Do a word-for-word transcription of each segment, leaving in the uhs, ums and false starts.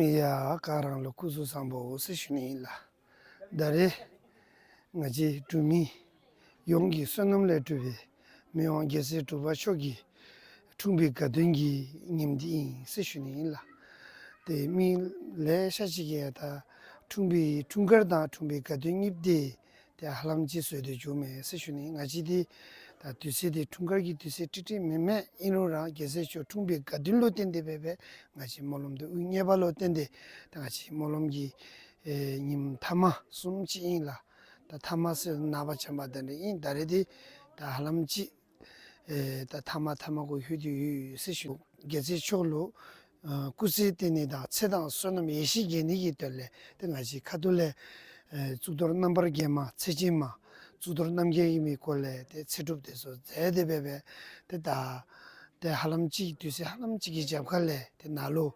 ཡ། ག་རང་ལ་སྐུ་གཟུགས་བཟང་པོ་ཟེར་ཞུ་ནི་ཡིན་ལ། ད་རེས་ང་བཅས་འབྲུག་མི་ཡོངས་ཀྱི་བསོད་ནམས་ལས་གྲུབ་པའི་མི་དབང་རྒྱལ་སྲས་འབྲུག་པ་མཆོག་གི་འཁྲུངས་པའི་དགའ་སྟོན་གྱི་ཉིནམ་འདི་ཡིན་ཟེར་ཞུ་ནི་ཡིན་ལ། དེ་མི་ལེ་ཤ་ཅིག་གིས་ད་འཁྲུངས་པའི་འཁྲུངས་སྐར་དང་འཁྲུངས་པའི་དགའ་སྟོན་གཉིས་དེ་དེ་ཧ་ལམ་ཅིག་བཟོས་ཏེ་བྱུང་མེད་ཟེར་ཞུ་ནི། ང་བཅས་དེ་ད་དུས་ཚོད་དེ་འཁྲུངས་སྐར་གྱི་དུས་ཚོད་ཀྲིག་ཀྲི་མེད་མེད་ཡིན་རུང་རང་རྒྱལ་སྲས་མཆོག་འཁྲུངས་པའི་དགའ་སྟོན་ལུ་བརྟེན་ཏེ་འབད་བས་ང་བཅས་སྨོན་ལམ་དེ་དབུ་བརྙེས་པ་ལུ་བརྟེན་ཏེ་ད་ང་བཅས་སྨོན་ལམ་གྱི་ཨེ་ཉིནམ་ཐ་མ་གསུམ་ཅིག་ཡིན་ལ། ད་ཐ་མ་ཟེར་ནངས་པ་བྱམས་པ་དེ་འདྲ་ཡིན། ད་རེས་དེ་ད་ཧ་ལམ་ཅིག་ཨེ་ད་ཐ་མ་ཐ་མ་གུ་ལྷོད་དེ་ཡོད་ཟེར་ཞུ། རྒྱལ་སྲས་མཆོག་ལུ་ཨ་སྐུ་ཚེ་བརྟན་ནི་དང་ཚེ་དང་བསོད་ནམས་ཡེ་ཤེས་རྒྱས་ནི་གི་དོན་ལས་དེ་ང་བཅས་ཁ་ཐུག་ལས་ཨེ་གཙུག་ཏོར་རྣམ་པར་རྒྱལ་མ་ཚེ་སྦྱིན་མ་གཙུག་ཏོར་རྣམ་རྒྱལ་གྱི་མི་སྐོར་ལས་དེ་ཚེ་སྒྲུབ་དེ་ཚུ་མཛད་དེ་འབད་བས་དེ་ད་དེ་ཧ་ལམ་ཅིག་དུས་ཚོད་ཧ་ལམ་ཅིག་གི་རྒྱབ་ཁ་ལས་དེ་ནཱ་ལུ་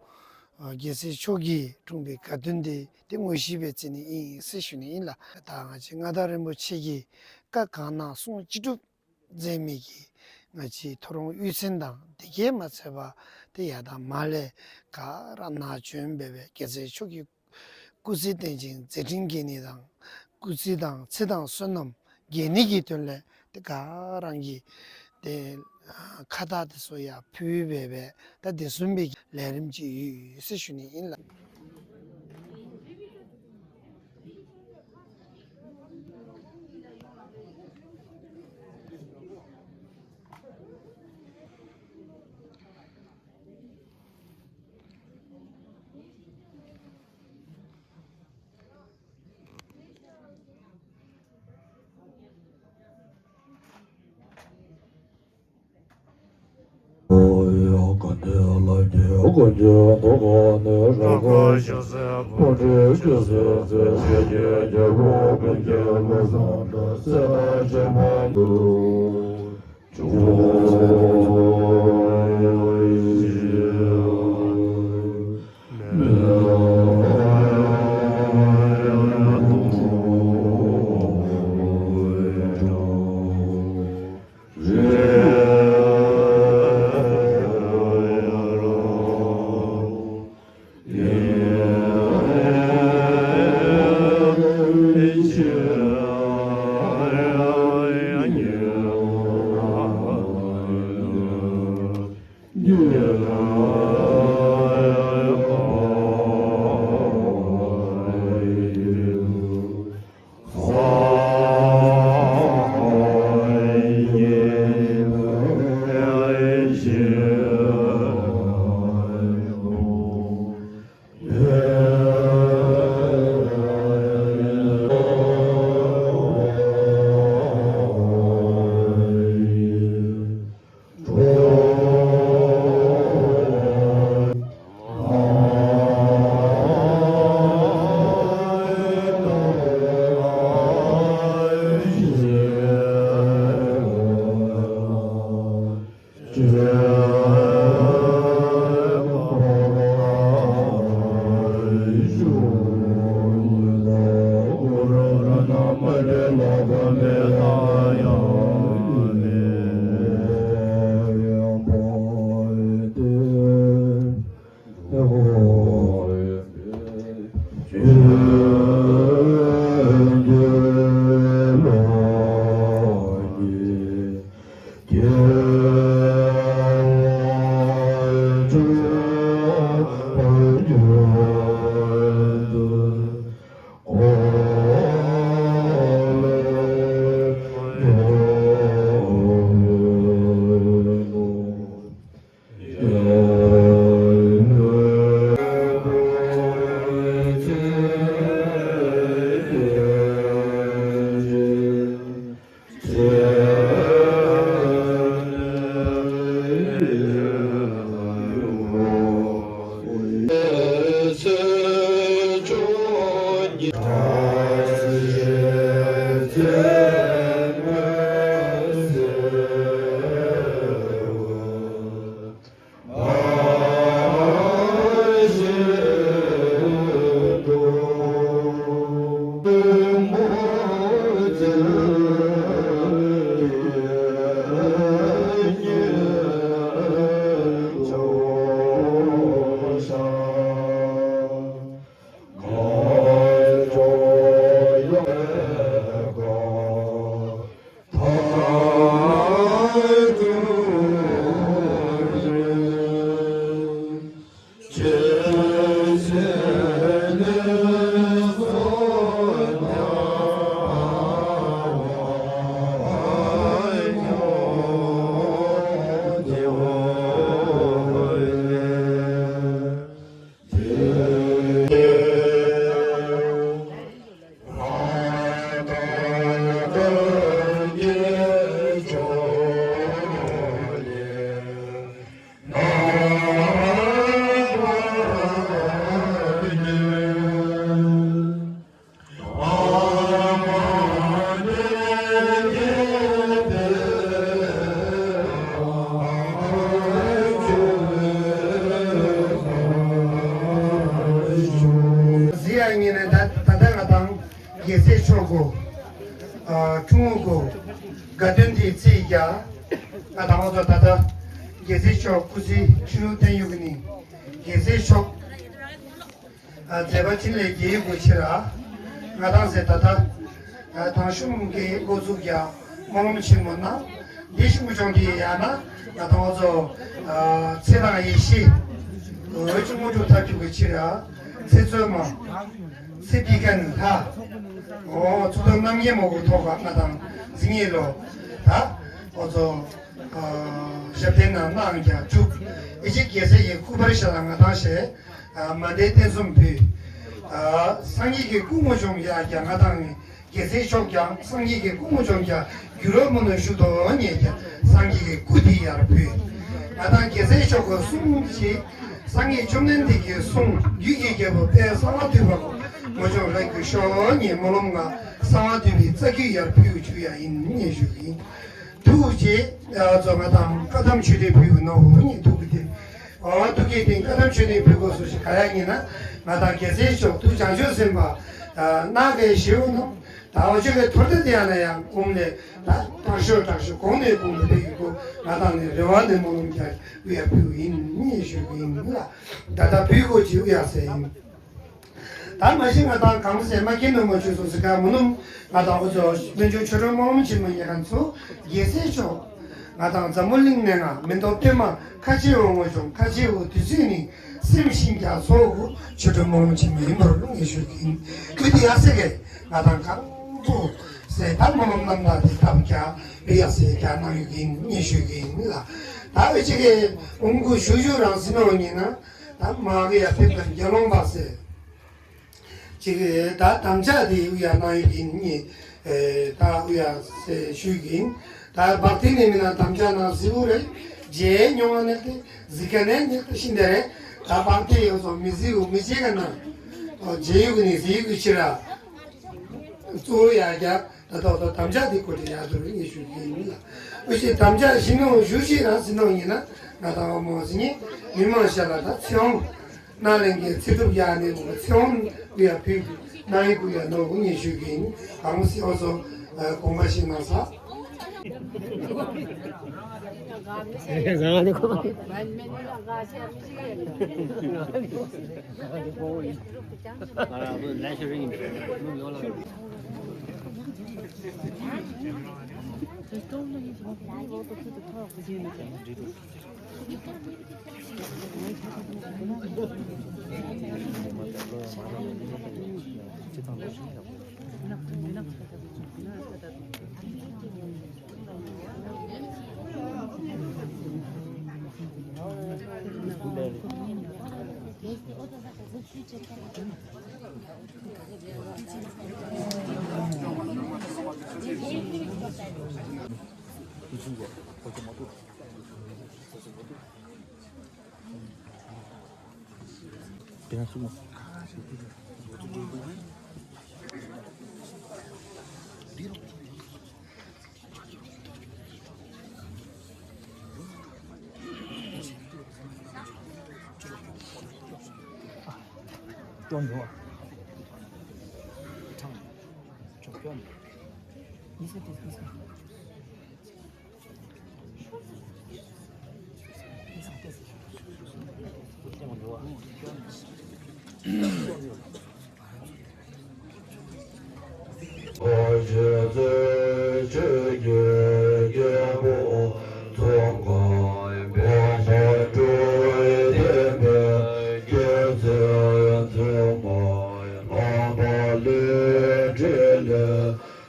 ཨ་རྒྱལ་སྲས་མཆོག་གི་འཁྲུངས་པའི་དགའ་སྟོན་དེ་དེ་དངོས་གཞི་སྦེ་བརྩི་ནི་ཡིན་ཟེར་ཞུ་ནི་ཡིན་ལ། ད་ང་བཅས་མངའ་བདག་རིན་པོ་ཆེ་གིས་བཀའ་གང་གནང་གསུང་ཅི་སྒྲུབ་མཛད་མི་གི་ང་བཅས་ཐོ་རངས་གཡུས་ཚན་དང་དེ་གས་མ་ཚད་པ་དེ་ཡར་དང་མར་ལས་ག་ར་ནཱ་བྱོན་འབད་བས་རྒྱལ་སྲས་མཆོག་གི་སྐུ་ཚེ་བརྟན་ཅིང་མཛད་འཕྲིན་རྒྱས་ནི་དང་སྐུ་ཚེ་དང་ཚེ་དང་བསོད་ནམས་རྒྱས་ནི་གི་དོན་ལས་དེ་ག་རང་གིས་དེ་ཁ་བཏགས་དེ་ཚུ་ཡར་ཕུལ་འབད་བས་ད་དེ་བཟུམ་སྦེ་ལས་རིམ་ཅིག་ཡོད་ཟེར་ཞུ་ནི་ཡིན་ལགས། ངེད་ནས་ད་ད་ལྟ་ང་དང་རྒྱལ་སྲས་མཆོག་གོ། ཨ་ཁྱུང་ངུ་གོ། དགའ་སྟོན་དེ་རྩིས་རྒྱག་ང་དང་ང་ཚོ་ད་ལྟ་རྒྱལ་སྲས་མཆོག་སྐུ་ཚེ་ཁྲི་ལོ་བརྟན་ཡོད་ཀྱི་ནི། རྒྱལ་སྲས་མཆོག་ཨ་མཛད་པ་ཕྲིན་ལས་རྒྱས་ཡོད་ཀྱི་ཕྱིར་ར། ང་དང་ཟེར་ད་ལྟ་ཨ་དང་ཤུམ་གྱི་འགོ་འཛུགས་རྒྱག་སྨོན་ལམ་ཆེན་མོ་གནང་། འདི་ཤུགས་ཆུང་དེ་ཡང་ན་ང་དང་ང་ཚོ་ཨ་ཚེ་དང་ཡེ་ཤེས་འོད་ཀྱི་དངོས་གྲུབ་ཐོབ་ཐུབ་ཀྱི་ཕྱིར་ར། ཚེ་བཙུན་མ། ཚེ་འདི་ཀན་ལྷ། འོ་ཚུལ་ཁྲིམས་རྣམ་གཉིས་མོ་གུ་ཐོག་ཁ་ང་དང་འཛིན་ངེས་ལོ། ད་འོ་ཚོ་ཨ་ཞབས་བརྟན་ན་གནང་རྒྱ་བཅུག་ཨེ་ཅིག་རྒྱལ་སྲས་ཀྱི་སྐུ་པར་ཤ་ལ་ང་དང་ཞེས་ཨ་མ་འདས་རྟེན་གསུམ་ཕུལ། ཨ་སངས་རྒྱས་ཀྱི་སྐུ་ངོ་བྱུང་ཡ་རྒྱ་ང་དང་རྒྱལ་སྲས་མཆོག་ཀྱང་སངས་རྒྱས་ཀྱི་སྐུ་ངོ་བྱུང་ཀྱང་རྒྱུ་རོ་མོ་ནོ་ཞུ་དོ་ཉེ་ཀྱང་སངས་རྒྱས་ཀྱི་སྐུ་དེ་ཡར་ཕུལ། ང་དང་རྒྱལ་སྲས་མཆོག་གི་གསུང་ཞིག་སངས་རྒྱས་བཅོམ་ལྡན་འདས་ཀྱི་གསུང་རྒྱུད་ཀྱི་རྒྱལ་པོ་དཔལ་གསང་བ་འདུས་པ་ངོ་བྱུང་ལ་རྒྱུ་ཤོག་ཉེ་སྨོན་ལམ་ང་གསང་བ་འདུས་པའི་རྩ་རྒྱུད་ཡར་ཕུལ་བཅུག་ཡ་ཡིན་ཉེ་ཞུ་གི་ཡིན། ཐུགས་རྗེ་ཚོ་ང་དང་བཀའ་གདམས་ཆོས་འབྲེལ་ཕུལ་ནོ་ཉེ་ཐུགས་ཀྱི་དེ། འོ་ཐུགས་ཀྱི་དེ་བཀའ་གདམས་ཆོས་འབྲེལ་ཕུལ་དགོས་སུ་ཞིག་ག་ཡ་ཉེ་ན་ང་དང་རྒྱལ་སྲས་མཆོག་ཐུགས་བྱང་ཆུབ་སེམས་དཔའ་ནག་གི་ཞེའུ་ནོ། ད་འོ་ཆོས་ཀྱི་ཐོར་ཏེ་དེ་ཡང་ན་ཡང་ཀུམ་ལས་ད་དྲག་ཤོས་དྲག་ཤོས་གོང་ནས་གོང་དུ་སྤེལ་གྱི་སྐོར་ང་དང་ནས་རེ་བ་ནས་སྨོན་ལམ་རྒྱག་ཨུ་ཡ་ཕུལ་ཡིན་ཉེ་ཞུ་གི་ཡིན་ལ། ད་ལྟ་ཕུལ་དགོས་ཀྱི་ཨུ་ཡ་ཟེར་ཡིན། ད་མ་གཞི་ང་དང་གང་ཟེར་མ་སྐྱེས་ནོ་མ་བཅོས་སོང་ཟེར་ག་མུ་ནུམ་ང་དང་འོ་ཚོ་སྨན་ཆུང་ཆོས་སྒྲོན་སྨོན་ལམ་ཆེན་མོ་ཉེ་ག་ཚོ་རྒྱལ་སྲས་མཆོག་ང་དང་འཛམ་བུ་གླིང་ནས་ང་མེ་ཏོག་པད་མ་ཁ་ཆེའུ་ངོ་བྱུང་ཁ་ཆེའུ་དུས་ཚོད་ནི་སེམས་ཤིང་རྒྱ་ཚོགས་ཆོས་སྒྲོན་སྨོན་ལམ་ཆེན་མོ་ཡིན་པར་ངེས་ཞུ་གིན། ཁུ་དི་ཡ་སེ་གེ་ང་དང་གང་དུ་ཟེར་ད་སྨོན་ལམ་རྣམ་དག་དེ་ཐབས་རྒྱ་བི་ཡ་སེ་རྒྱ་གནང་ཡོད་གིན་ངེས་ཞུ་གིན་ལ། ད་འོ་ཅིག་གི་ཨུམ་གུ་ཞུ་ཞུ་རང་སེ་ནོ་ཉེ་ན། ད་མ་གི་ཡ་ཕེབས་དང་རྒྱ་ལོང་བ་ཟེར། ཅིག་ད་དམ་བཅའ་དེ་ཨུ་ཡ་གནང་ཡོད་ཀྱིན་ཉེ། ད་ཨུ་ཡ་ཟེར་ཞུས་ཀྱིན། ད་བག་ཐིག་ནས་མིན་ན་དམ་བཅའ་གནང་ཟི་བུ་རེད། རྗེས་མྱོང་བ་ནས་དེ་ཟི་ཀ་ནས་ཉེ་ཤིན་ཏེ་རེད། ད་བག་ཐིག་ཡོད་སོང་མི་ཟི་བུ་མི་བྱེད་ག་ན། རྗེས་ཡོད་ཀྱི་ནས་ཟི་ཡོད་ཀྱི་ཕྱིར་ར། གཙོ་བོ་ཡ་རྒྱ་ད་ད་ད་དམ་བཅའ་དེ་གོ་དེ་ཡ་དུ་རེད་ངེས་ཞུ་གི་ཡིན་ལ། ཨུ་ཞེ་དམ་བཅའ་ཞིག་ནོ་ཞུ་ཞིག་རང་ཟི་ནོ་ཡིན་ན་ང་ད་བ་མོ་ཟི་ཉེ་མི་མང་ཤ་ལ་ད་ཚེ་འོང་། ནཱ་ལེན་གྱི་ཚེ་སྒྲུབ་ཡ་ནི་མོ་ཚེ་འོང་ཡ་ཕུལ་ན་ཡི་གུ་ཡ་ནོ་གུ་ཉེ་ཞུ་གིན་གང་སི་འོ་སོ་གོང་མ་ཞིག་ན་ས།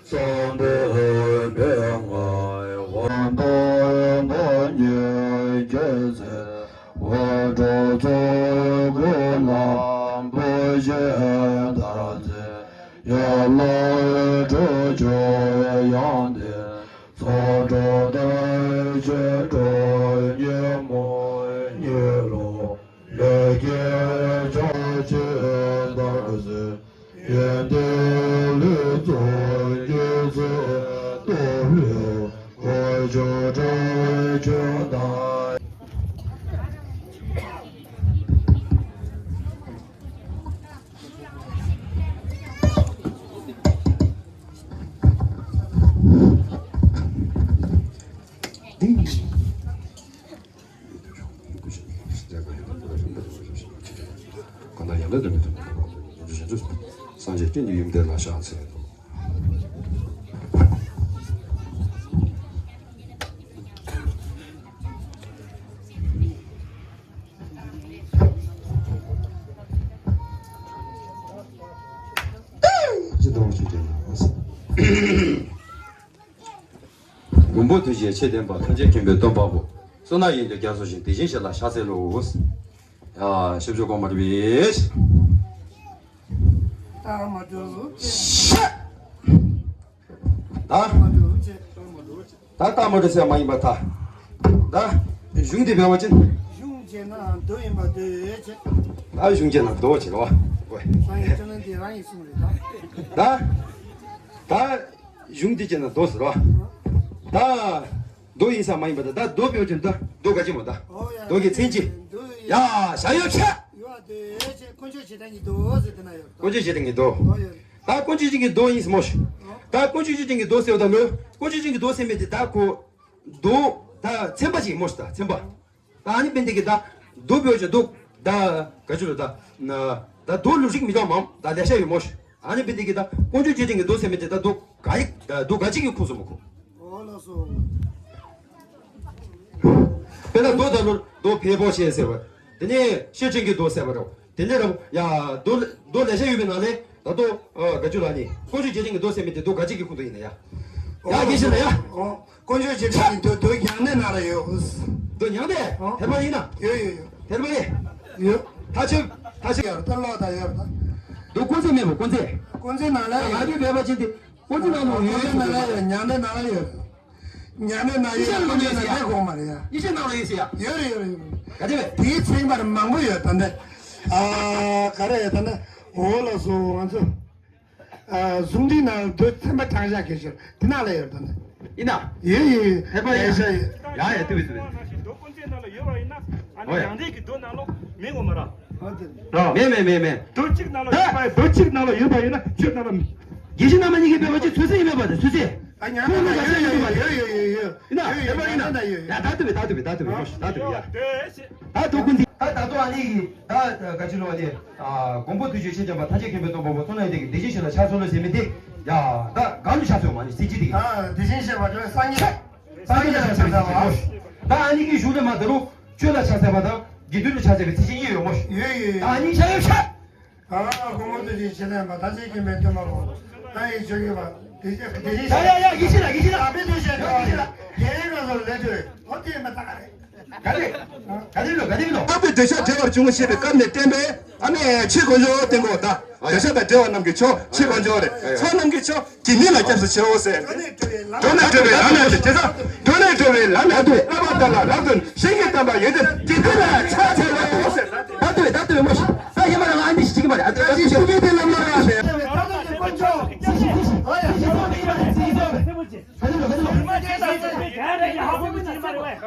བསམ་པའི་ངང་དབང་པོ་ཉིད་ཀྱི་ཚེ། འོད་སྒྲོག་ཚོགས་ཀུན་ལ་འབུལ་ཞིང་དར་ཚེ། ཡན་ལག་དྲུག་ཅུ་ཡང་ལྡན་ཚོགས་དྲུག་དང་བཅས་འགྲོ་ཉོན་མོངས་ཉེ་ལོག་ལས་ཀྱི་ཆག་ཆེ་དར་ཚེ། ཡོན་ཏན་ལུས་རྫོགས་རྒྱུད་ཚེ་རྟོགས་པའི་གོ་ཆོད་དྲག་ཆོད་དང་། འདི་འདི་འདི་འདི་འདི་འདི་འདི་འདི་སངས་རྒྱས་ཀྱི་ཡུམ་དེ་ལ་ཕྱག་འཚལ་ལོ། ཅི་འདྲ་བ་ཞིག་ཡིན་ན། མགོན་པོ་ཐུགས་རྗེ་ཆེ་ལྡན་པ། ཐམས་ཅད་མཁྱེན་པའི་སྟོན་པ་པོ། གསུང་ན་ཡོན་ཏན་རྒྱ་མཚོ་བཞིན། དེ་བཞིན་གཤེགས་ལ་ཕྱག་འཚལ་ལོ། ཡ། ཞབས་ཞུ་གོང་མར་བེ། ད་མ་འགྲོ། ཤ། ད། ད་ལྟ་མ་འགྲོ་ཟེར་མ་ཡིན་པ་ད། ད། གཞུང་འདི་བེ་བ་ཅན། གཞུང་བྱས་ན་མདོ་ཡིན་པ་འདོད་བྱེད། ད་གཞུང་བྱས་ན་མདོ་བྱེད་རོ། ད་ཡིན་ཅི་ན་འདི་རང་ཡིན་གསུང་རེད་ད། ད། ད། གཞུང་འདི་བྱས་ན་མདོ་ཟེར་རོ། ད། མདོ་ཡིན་ས་མ་ཡིན་པ་ད། ད་མདོ་བེ་བ་ཅན་ད། མདོ་ག་ཅི་མོ་ད། མདོ་གི་མཚན་ཅི། ཡ། ཞ་ཡོ་ཆ། ཡོ་འདོད་བྱེད། དཀོན་མཆོག་རྗེས་དྲན་གྱི་མདོ་ཟེར་དེ་ན་ཡོད། དཀོན་མཆོག་རྗེས་དྲན་གྱི་མདོ། ད་དཀོན་མཆོག་རྗེས་དྲན་གྱི་མདོ་ཡིན་སྨོ་ཤི། ད་དཀོན་མཆོག་རྗེས་དྲན་གྱི་མདོ་ཟེར་བ་ད་ལོ། དཀོན་མཆོག་རྗེས་དྲན་གྱི་མདོ་ཟེར་མེད་དེ་ད་ཁོ། མདོ། ད་ཚན་པ་ཅིག་སྨོ་ཤི་ད་ཚན་པ། ད་ཨ་ནི་བེ་འདི་གི་ད། མདོ་བེ་བ་ཅན་མདོ། ད། ག་ཅི་ལོ་ད། ན། ད་མདོ་ལུགས་རིགས་མི་འདྲ་མང་ད་ལེ་ཤ་ཡོད་སྨོ་ཤི། ཨ་ནི་བེ་འདི་གི་ད་དཀོན་མཆོག་རྗེས་དྲན་གྱི་མདོ་ཟེར་མེད་དེ་ད་མདོ་ག་ཡིག་ད་མདོ་ག་ཅིག་གི་ཁུངས་སུ་མི་ཁུངས། ཨོ་ལགས་སོ། དཔེར་ན་མདོ་ད་ལོ་མདོ་ཕལ་པོ་ཆེ་ཟེར་བ། དེ་ནས་ཤེར་ཕྱིན་གྱི་མདོ་ཟེར་བ་རེད། དེ་ནས་ར་ཡ་མདོ་མདོ་ལེ་ཤ་ཡོད་པའི་ནང་ནས་ད་དུང་ག་ཅི་ལ་ནི་དཀོན་མཆོག་རྗེས་དྲན་གྱི་མདོ་ཟེར་མི་དེ་མདོ་ག་ཅིག་གི་ཁུངས་སུ་ཡིན་ན་ཡ། ཡ་དགེ་བཤེས་ལ་ཡ། ཨོ། དཀོན་མཆོག་རྗེས་དྲན་གྱི་མདོ་མདོ་མྱང་འདས་ནང་ལ་ཡོད། མདོ་མྱང་འདས། ཨོ། ཐེར་པ་ཡིན་ན། ཡོད་ཡོད་ཡོད། ཐེར་པ་ཡིན། ཡོད། ཐ་ཆད་ཐ་ཆད། ཡོད་ད་ལོ་ད་ཡོད་ད། མདོ་དཀོན་བརྩེགས་མེད་པ་དཀོན་བརྩེགས། དཀོན་བརྩེགས་ནང་ལ་ཡོད། ང་ཚོའི་བོད་པ་ཅིག་དེ། དཀོན་བརྩེགས་ནང་ལ་ཡོད། དཀོན་བརྩེགས་ནང་ལ་ཡོད། མྱང་འདས་ནང་ལ་ཡོད། མྱང་འདས་ནང་ཡོད། ཡེ་ཤེས་ནང་ལ་ཡོད་ཟེར་ཡ། ཡེ་ཤེས་ནང་ལ་ཡོད་ཟེར་ཡ། ཡོད་རེད་ཡོད་རེད་ཡོད་རེད། ག་དེ་བས། དེའི་ཚན་པར་མང་པོ་ཡོད་ད་འདི། ཨ་ག་རེ་ད་འདི། འོ་ལགས་སོ་ང་ཚོ། ཨ་གཟུངས་འདུས་ནང་དུ་ཚན་པ་དྲང་བཞག་གི་ཞོར་དེ་ནང་ལ་ཡོད་ད་འདི། ཡིན་ན། ཡོད་ཡོད་ཡོད། ཧེ་མ་ཡོད། ཡ་ཡ་ཡ་ཡ་ཏི་བི་ཏི་བི། མདོ་དཀོན་བརྩེགས་ནང་ལ་ཡོད་པ་ཡིན་ན་ཨ་ནི་ཡང་འདས་ཀྱི་མདོ་ནང་ལོགས་མི་ངོ་མ་ར། མེད་མེད་མེད་མེད། མདོ་གཅིག་ནང་ལ་ཡོད་པ་མདོ་གཅིག་ནང་ལ་ཡོད་པ་ཡིན་ན་ཁྱོད་ནང་ལ་མི། དགེ་བཤེས་རྣམ་པ་གཉིས་ཀྱིས་བོད་པ་ཅིག་ཚོད་ཚད་ཡིན་མེད་པ་དེ་ཚོད་ཚད། ཨ་ཉམས་ལེན་ཡོད་ཡོད་ཡོད་ཡོད་ཡོད་ཡོད། ཡིན་ན་ཡོད་ཡོད་དེ་མ་ཡིན་ན། ཡ་ད་ལྟ་བའི་ད་ལྟ་བའི་ད་ལྟ་བའི་ཡོད་ཤི་ད་ལྟ་བའི་ཡ། ད་དོ་ཀུན་དེ་ད་ད་དོ་ཨ་ནི་ཡི་ད་ག་ཅི་ལོ་བ་དེ། མགོན་པོ་ཐུགས་རྗེ་ཆེ་ལྡན་པ་ཐམས་ཅད་མཁྱེན་པའི་སྟོན་པ་པོ་ཚོགས་རྣམས་དེ་གི་དེ་བཞིན་གཤེགས་ལ་ཕྱག་འཚལ་ལོ་ཟེར་མི་དེ། ཡ་ད་ག་ལུ་ཕྱག་འཚལ་མ་ནི་སྲིད་ཇི་དེ་གི། ད་དེ་བཞིན་གཤེགས་པ་ཁྱོད་སངས་རྒྱས། སངས་རྒྱས་ལ་ཕྱག་འཚལ་བ། ད་ཨ་ནི་གི་གཞུང་རེ་མ་ད་རུ་ཁྱོད་ལ་ཕྱག་འཚལ་བ་དང་དགེ་འདུན་ལ་ཕྱག་འཚལ་བའི་ཚིག་ཅིག་གཉིས་ཡོད་མོ། ཡོད་ཡོད་ཡོད། ད་ཨ་ནི་ཕྱག་ཡོད་ཕྱག་ཨ་ཁོ་མོ་དེ་ཅིག་བྱེད་ལས་མ་ད་ཅིག་གིན་པའི་དོན་མ་གོ། ད་ཡིན་ཆོག་གི་བ། དེ་ཅིག་དེ་ཅིག་ཡ་ཡ་ཡ་ཡིན་ཤི་ལ་ཡིན་ཤི་ལ། ཨ་པེ་དུ་ཤ་ཡིན་ཤི་ལ། རྒན་རབས་ལ་ལས་དུས་ཨོ་དེ་མ་ད་ག་རེད། ག་རེ། ག་རེ་ལོ་ག་རེ་ལོ། སྟོབས་པའི་འདོད་ཆགས་བྲལ་བར་འབྱུང་ཞེས་པའི་སྐབས་ནས་བསྟན་པས་ཨ་ནི་ཕྱི་དཀོན་མཆོག་བསྟན་གོ་ད། འདོད་ཆགས་དང་བྲལ་བ་རྣམས་ཀྱི་མཆོག་ཕྱི་དཀོན་མཆོག་རེད། ཚོགས་རྣམས་ཀྱི་མཆོག་དགེ་བསྙེན་ལ་སྐྱབས་སུ་མཆིའོ་ཟེར། འགྲོ་ནས་འགྲོ་བའི་ལམ་ཡང་དུ་བྱེད་ས། འགྲོ་ནས་འགྲོ་བའི་ལམ་ཡང་དུ་བསླབ་པ་དག་ལ་རབ་ཏུ་ཞིང་གི་དམ་པ་ཡོན་ཏན་དགེ་འདུན་ལ་ཕྱག་འཚལ་ལོ་ཟེར། ད་ལྟ་བས་ད་ལྟ་བས་མོ་ཤི། ད་ཧེ་མ་རང་ཨ་ནི་ཞིག་གི་མ་རེད། ཨ་ད་ཞིག་ཞུ་མི་དེ་ལམ་ལ་ར་ཟེར།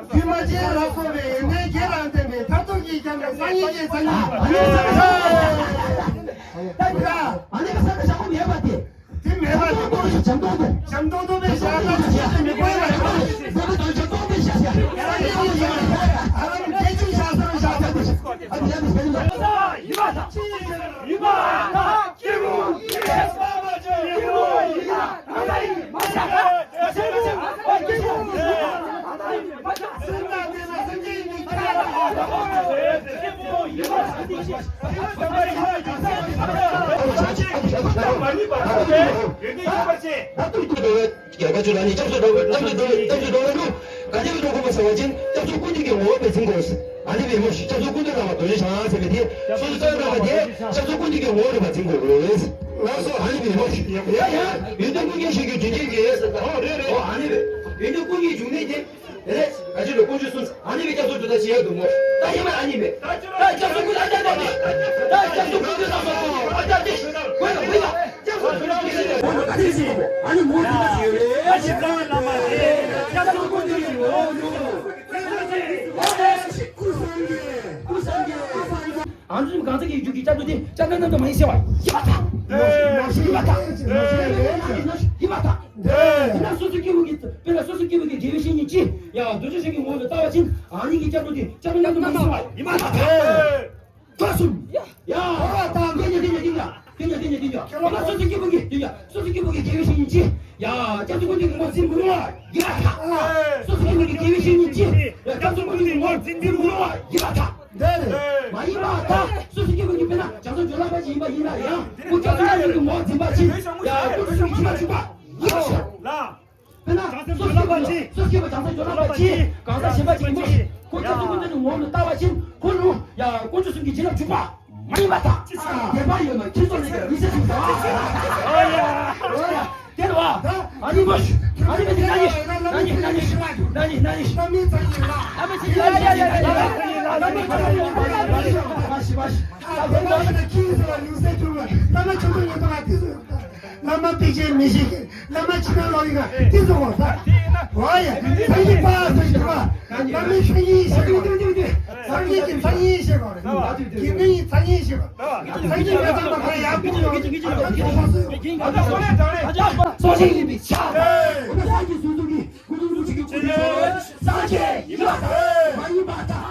ཁྱོད་མ་བྱས་ལ་སོགས་པའི་ཡོན་ཏན་བརྒྱད་རང་ལྡན་པའི་མཐར་ཐུག་གི་ཀྱང་ནི་སངས་རྒྱས་ཀྱི་སངས་རྒྱས། ད་ཡིན་ན་ཨ་ནི་ཀ་ས་ཀ་ཤ་ཁོ་མེད་པ་དེ། དེ་མེད་པ་དེ་ཀོ་ཞིག་འཇམ་ཏོང་ཏོ། འཇམ་ཏོང་ཏོ་མེད་ཤ་ད་ཅི་ཞིག་མི་དགོས་པ་ཡིན། མེད་པ་དང་འཇམ་ཏོང་ཏོ་ཤ་ཤ། སངས་རྒྱས་ཀྱི་ཡོན་ཏན་ཨ་རམ་རྒྱལ་ཆུང་ཤ་ས་རུ་ཤ་ས་དེ་ཞིག་ཨ་དེ་ཡ་དེ་ཞིག་ཡིན་པ་དང་ཡིན་པ་དང་སྐྱེས་བུ་ཡིན་པ་དང་སྐྱེས་བུ་ཡིན་པ་དང་། ཨ་ནི་བས་མོ་ཞིག་སྐྱབས་སུ་ཀུན་ཏུ་བཟང་བ་དོན་ཞང་ཟེར་བའི་དེ་སོ་སོའི་བསམ་བཏང་བ་དེ་སྐྱབས་སུ་ཀུན་ཏུ་གི་ངོ་བོ་རེད་པ་འཛིན་དགོས་རེད། ལགས་སོ། ཨ་ནི་བས་མོ་ཞིག་ཡ་ཡ་ཡོན་ཏན་ཀུན་གྱི་ཞིང་གི་དྲིན་ཅན་གྱི་ཟེར་ད། ཨོ་རེད་རེད། ཨོ་ཨ་ནི་བས་ཡོན་ཏན་ཀུན་གྱི་འབྱུང་གནས་དེ་རེད། ག་ཅི་ལོ་ཀུན་སྤྱོད་གསུམ་ཨ་ནི་བས་སྐྱབས་སུ་འགྲོ་ད་ཞེས་ཡག་འདུག་མོ། ད་ཧེ་མ་ཨ་ནི་བས་ད་སྐྱབས་སུ་ཀུན་ཨ་ད་ད་ད་ད་སྐྱབས་སུ་ཀུན་སྤྱོད་ད་སོ་ཨ་ད་ད་ད་ད་སྐྱབས་སུ་ཀུན་སྤྱོད་ད་སོ་ཨ་ད་ད་ད་ད། ཨ་ནི་མོ་དེ་ད་ཞིག་ཡོད་རེད། ཨ་ཞིག་གང་ལ་མ་རེད། སྐྱབས་སུ་ཀུན་སྤྱོད་ཀྱི་ངོ་བོ་ནི། ཨ་ནི་གང་ཟག་གི་རྒྱུད་ཀྱི་སྐྱབས་འགྲོ་དེ་སྐྱབས་གནས་རྣམ་དག་མ་ཡིན་ཟེར་བ། ཡིན་པར་ཐལ། ཡིན་པར་ཐལ། ཡིན་པར་ཐལ། ཡིན་ན་སོ་སོ་སྐྱེ་བོ་གི་དཔེར་ན་སོ་སོ་སྐྱེ་བོ་གི་དགེ་བའི་བཤེས་གཉེན་གྱིས་ཡང་འདོད་ཆགས་ཞེན་གྱི་ངོ་བོས་བལྟ་བ་ཅིན་ཨ་ནི་གི་སྐྱབས་འགྲོ་དེ་སྐྱབས་གནས་རྣམ་དག་མ་ཡིན་ཟེར་བ། ཡིན་པར་ཐལ། ཡིན་པར་ཐལ། ཡ། སོ་སོ་སྐྱེ་བོ་གི་ཡ་སོ་སོ་སྐྱེ་བོ་གི་དགེ་བའི་བཤེས་གཉེན་གྱིས་ཡ་སྐྱབས་སུ་མགོན་དེ་གི་ངོ་བོ་འཛིན་དགོས་ལ་ཡ་ཐ། སོ་སོ་སྐྱེ་བོ་གི་དགེ་བའི་བཤེས་གཉེན་གྱིས་ཡ་སྐྱབས་སུ་མགོན་དེ་གི་ངོ་བོ་འཛིན་དགོས་ལ་ཡ་ཐ། འདི་རེད། མ་ཡིན་པ་ད་སོ་སོ་སྐྱེ་བོ་གི་དཔེར་ན་བྱང་སེམས་སྦྱོར་ལམ་པ་ཅིག་ཡིན་པ་ཡིན་ན་ཡང་ཁོ་སྐྱབས་སུ་མགོན་དེ་གི་ངོ་བོ་འཛིན་པ་ཅིག་ཡ་ཁོ་ཚོ་གི་ཁྱིམ་པ་བཅུག་པ་ཡིན་པ་ཞིག་དཔེར་ན་སོ་སོ་སྐྱེ་བོ་ཅིག་སོ་སོ་སྐྱེ་བོ་བྱང་སེམས་སྦྱོར་ལམ་པ་ཅིག་གང་ཟག་གཞན་པ་ཅིག་ཡིན་པ་ཞིག་ཁོ་སྐྱབས་སུ་མགོན་དེ་གི་ངོ་བོ་ལ་ལྟ་བ་ཅིན་ཁོ་ལུ་ཡ་དཀོན་མཆོག་གསུམ་གྱི་བྱིན་རླབས་འཇུག་པ། མ་ཡིན་པ་དང་། དད་པ་ཡོད་ན་ཁྱེད་ཚོ་ལས་ཀྱང་མི་ཚེ་ཞིག་དང་། ཨོ་ཡ། ཨོ་ཡ། དེ་རེད་བ། ཨ་ནི་མོ་ཤི། ཨ་ནི་མི་ཚེ་ན་ནི་ཤི། ན་ནི་ཤི། ན་ནི་ཤི། ན་ནི་ཤི། ན་ནི་ཤི། ན་ནི་ཤི། ཡ་ཡ་ཡ་ཡ་ཡ། ན་ནི་ཤི། ན་ནི་ཤི། བླ་མ་པཎ་ཆེན་མི་ཤེས་ཀྱི། བླ་མ་ཆོས་སྐྱོང་ཡོད་པ་དེ་ཚོ་ཡོད་པ། བླ་མ་ཕྱི་ནང་ལོག་ཡིན་ག་དེ་ཚོ་གོ་ས། ཨོ་ཡ། སངས་རྒྱས་པ་སངས་རྒྱས་པ། བླ་མའི་མཚན་ཉིད་ཤེས་པ། སངས་རྒྱས་ཀྱི་མཚན་ཉིད་ཤེས་པ་རེད། དགེ་འདུན་གྱི་མཚན་ཉིད་ཤེས་པ། སངས་རྒྱས་ཡོད་ཚད་མ་ག་རེ་ཡག་པོ་ཡོད་ཀྱི་ཡོད་ཀྱི་ཡོད་ཀྱི་ཡོད་ཀྱི་ཡོད་ཀྱི། སོ་ཤིང་ཡིན་པའི་ཆ། སངས་རྒྱས་སུ་གསུང་གི། སངས་རྒྱས་ཡིན་པ་དང་མ་ཡིན་པ་དང་།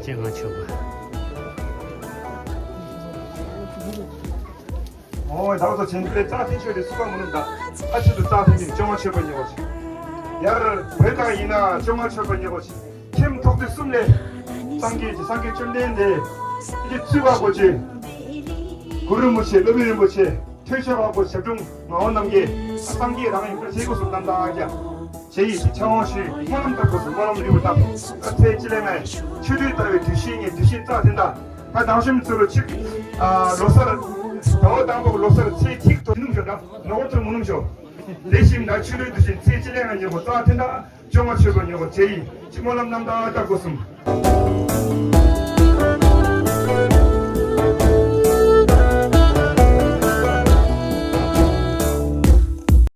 སྤྱན་སྔ་མཆོད་པ། ཨོ་ད་བར་དུ་བྱིན་པའི་རྩ་ཐིག་ཆོས་དེ་སུ་བ་མི་ནུབ་ད། ཨ་ཆུ་དུ་རྩ་ཐིག་ནི་བཅོ་ལྔ་མཆོད་པ་ཉེ་བ་ཞིག་ཡར་བོད་དང་ཡིན་ན་བཅོ་ལྔ་མཆོད་པ་ཉེ་བ་ཞིག་ཁྱིམ་ཐོག་ཐིག་གསུམ་ལས། སངས་རྒྱས་ཀྱི་སངས་རྒྱས་བཅོམ་ལྡན་འདས་ཀྱི་ཚུལ་བ་གོ་ཆེ། གུ་རུ་རིན་པོ་ཆེ་སློབ་དཔོན་རིན་པོ་ཆེ། ཐོས་བྱ་བ་པོ་ཞབས་དྲུང་ངག་དབང་རྣམ་རྒྱལ། སངས་རྒྱས་རང་ཡིན་པར་བྱེད་དགོས་སུ་རྣམ་དག་རྒྱ། ཞེས་ཡི་ཕྱག་དབང་ཞུས། སྨོན་ལམ་བཏབ་དགོས་སུ་སྨོན་ལམ་ལེགས་པར་བཏབ། ཚེ་སྤྱི་ལེ་ལྔའི་ཆོས་སྡུད་ལྟ་བའི་དུས་ཆེན་ཉིན་དུས་ཆེན་རྩ་དེ་འདྲ། ད་དང་ཤུམ་ཚུ་རུ་ཆིག་ལོ་སར། ཟླ་བ་དང་པོ་ལོ་སར་ཚེ་ཐིག་ཏུ་ནུམ་ཤོ་འདྲ་ནོ་ཏུ་མུ་ནུམ་ཤོ། དེ་བཞིན་ད་ཆོས་སྡུད་དུས་ཆེན་ཚེ་སྤྱི་ལེ་ལྔ་ཉིན་པོ་རྩ་དེ་འདྲ། བཅོ་ལྔ་མཆོད་པ་ཉོ་བ་བྱེད་ཡིན་ཅི་སྨོན་ལམ་རྣམ་དག་བཏབ་དགོས་གསུངས།